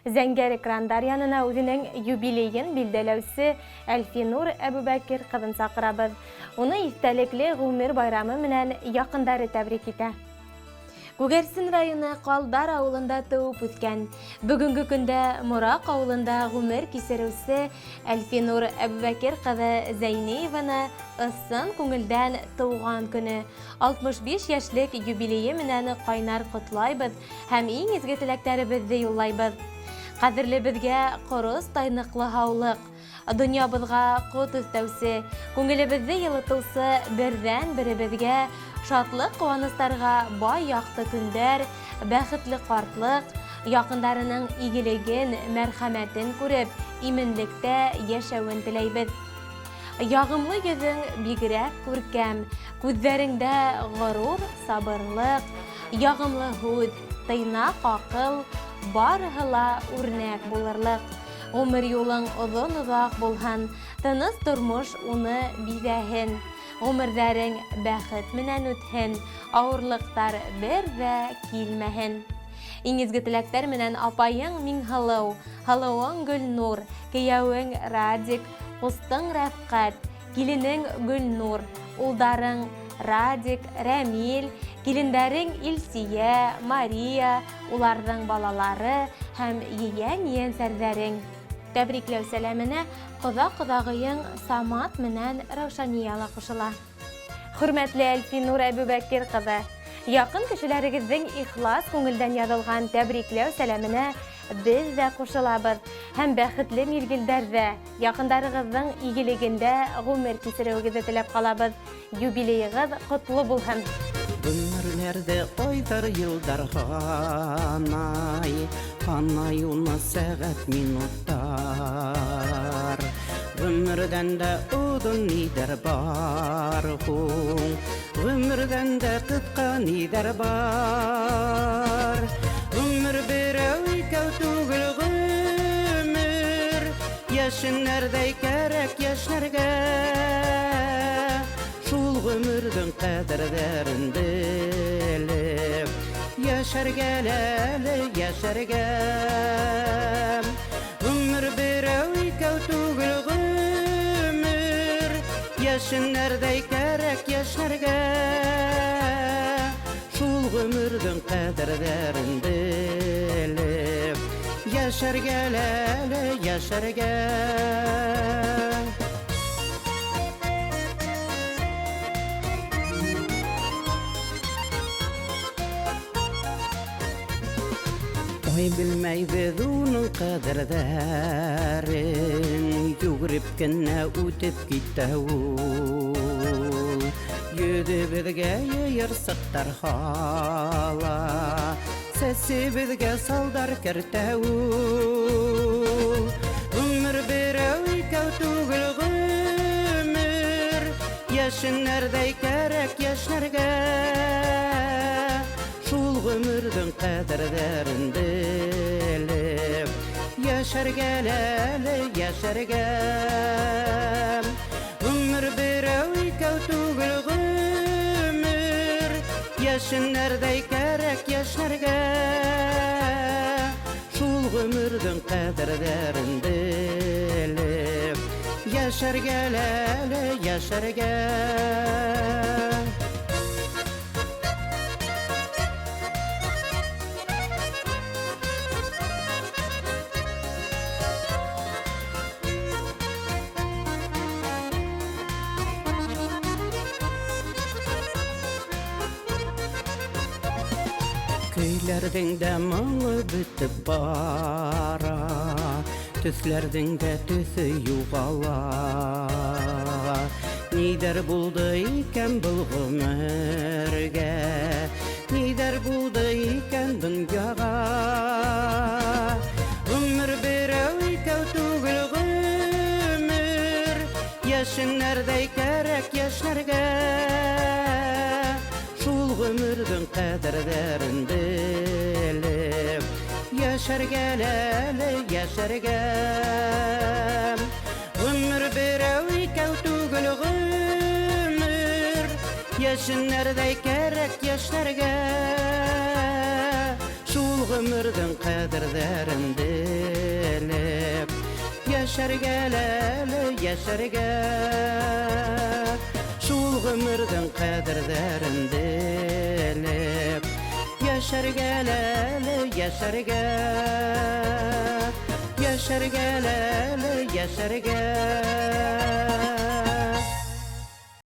Зәңгәр экрандар янына үзенең юбилейын билдәләүсе Әлфинур Әбүбәкер кызын саҡырабыҙ. Уны иҫтәлекле ғүмер байрамы менән яҡындары тәбрик итә. Күгәрсен районы Ҡалдар ауылында тыуып үҫкән, бөгөнгө көндә Мораҡ ауылында ғүмер кисереүсе Әлфинур Әбүбәкер ҡыҙы Зәйниеваны ысын күңелдән тыуған көне, 65 йәшлек юбилейы менән ҡайнар ҡотлайбыҙ һәм иң изге теләктәребеҙҙе юллайбыҙ. Ҡәҙерлебеҙгә ҡоростай ныҡлы һаулыҡ, Донъябыҙға ҡот өҫтәүсе, күңелебеҙҙе йылытыусы берҙән-беребеҙгә шатлыҡ-ҡыуаныстарға бай яҡты көндәр, бәхетле ҡартлыҡ, яҡындарының игелеген, мәрхәмәтен күреп, именлектә йәшәүен теләйбеҙ. Яғымлы йөҙөң бигерәк күркәм, күҙҙәреңдә горур сабырлыҡ, ягымлы һүҙ, тыйнак акыл, барыһы ла үрнәк булырлык. Ғүмер юлың оҙон-оҙаҡ булһын, тыныс тормош уны биҙәһен. Ғүмерҙәрең бәхет менән үтһен, ауырлыҡтар бер ҙә килмәһен. Иң изге теләктәр менән апайың Миңһылыу, һылыуың Гөлнур, кейәүең Радик, ҡустың Рәфҡәт, Киленең Гөлнур, улдарың Радик, Рәмил, килендәрең Илсия, Мария, уларҙың балалары һәм ейән-ейәнсәрҙәрең. Тәбрикләү сәләменә ҡоҙа-ҡоҙағыйың Самат менән Раушания ла ҡушыла. Хөрмәтле Әлфинур Әбүбәкер ҡыҙы! Яҡын кешеләрегеҙҙең ихлас күңелдән яҙылған тәбрикләү сәләменә беҙ ҙә ҡушылабыҙ һәм бәхетле миҙгелдәрҙә, Яҡындарығыҙҙың игелегендә ғүмер кисереүегеҙҙе теләп ҡалабыҙ. Юбилейығыҙ ҡотло булһын! Ғүмерләрҙе айҙар, йылдар һанай, Һанай уны сәғәт, минуттар. Ғүмерҙән дә оҙон ниҙәр бар һуң? Ғүмерҙән дә ҡыҫҡа ниҙәр бар? Ғүмер берәү, икәү түгел ғүмер, Йәшенәрҙәй кәрәк йәшнәргә. Шул ғүмерҙең ҡәҙерҙәрен белеп, Йәшәргә әле, йәшәргә. Ғүмер берәү, икәү түгел ғүмер, Йәшенәрҙәй кәрәк йәшнәргә. Шул ғүмерҙең ҡәҙерҙәрен белеп, Йәшәргә әле, йәшәргә. Ай белмәйбеҙ уның ҡәҙерҙәрен, Йүгереп кенә үтеп китә ул. Йөҙөбөҙгә йыйырсыҡтар һала, Сәсебеҙгә салдар кәртә ул. Ғүмер берәү, икәү түгел ғүмер, Йәшенәрҙәй кәрәк йәшнәргә. Шул ғүмерҙең ҡәҙерҙәрен белеп, Йәшәргә әле, йәшәргә. Ғүмер берәү, икәү түгел ғүмер, Йәшенәрҙәй кәрәк йәшнәргә. Шул ғүмерҙең ҡәҙерҙәрен белеп, Йәшәргә әле, йәшәргә. Көйләрҙең дә моңо бөтөп бара, Төҫләрҙең дә төҫө юғала. Ниҙәр булды икән был ғүмергә, Ниҙәр булды икән донъяға? Ғүмер берәү, икәү түгел ғүмер, Йәшенәрҙәй кәрәк йәшнәргә. Шул ғүмерҙең ҡәҙерҙәрен белеп, Йәшәргә әле, йәшәргә. Ғүмер берәү, икәү түгел ғүмер, Йәшенәрҙәй кәрәк йәшнәргә. Шул ғүмерҙең ҡәҙерҙәрен белеп йәшәргә әле, йәшәргә. Шул ғүмерҙең ҡәҙерҙәрен белеп йәшәргә әле, йәшәргә. Йәшәргә әле, йәшәргә.